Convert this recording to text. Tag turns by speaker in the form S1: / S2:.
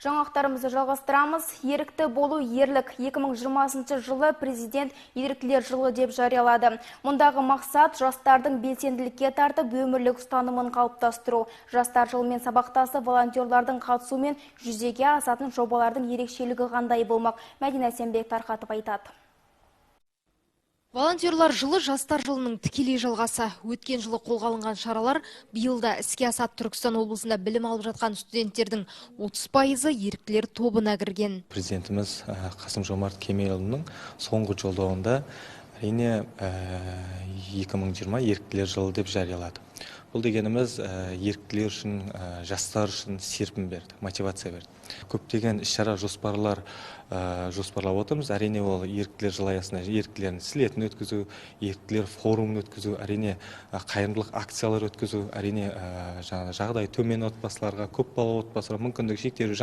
S1: Жаңалықтарымызды жалғастырамыз. Ерікті болу ерлік. 2020 жылы президент еріктілер жылы деп жариялады. Мұндағы мақсат жастардың белсенділікке тартып өмірлік ұстанымын қалыптастыру. Жастар жылымен сабақтасы волонтерлардың қатысуымен жүзеге асатын жобалардың ерекшелігі қандай болмақ? Мәдина Сенбек тарқатып айтады.
S2: Волонтерлар жылы жастар жылының тікелей жалғасы. Өткен жылы қолға алынған шаралар биыл да іске асады. Түркістан облысында білім алып жатқан студенттердің 30%-ы еріктілер тобына кірген.
S3: Президентіміз Қасым-Жомарт Кемелұлының соңғы жолдауында әрине 2020 еріктілер жылы деп жариялады. Бұл дегеніміз еріктілер үшін, жастар үшін серпін берді, мотивация берді. Көптеген іс-шара жоспарлар жоспарлап отырмыз. Әрине ол еріктілер жылы аясында еріктілердің слетін өткізу, еріктілер форумын өткізу, әрине қайырымдылық акциялар өткізу, әрине жағдайы төмен отбасыларға, көпбалалы отбасыларға, мүмкіндігі шектеулі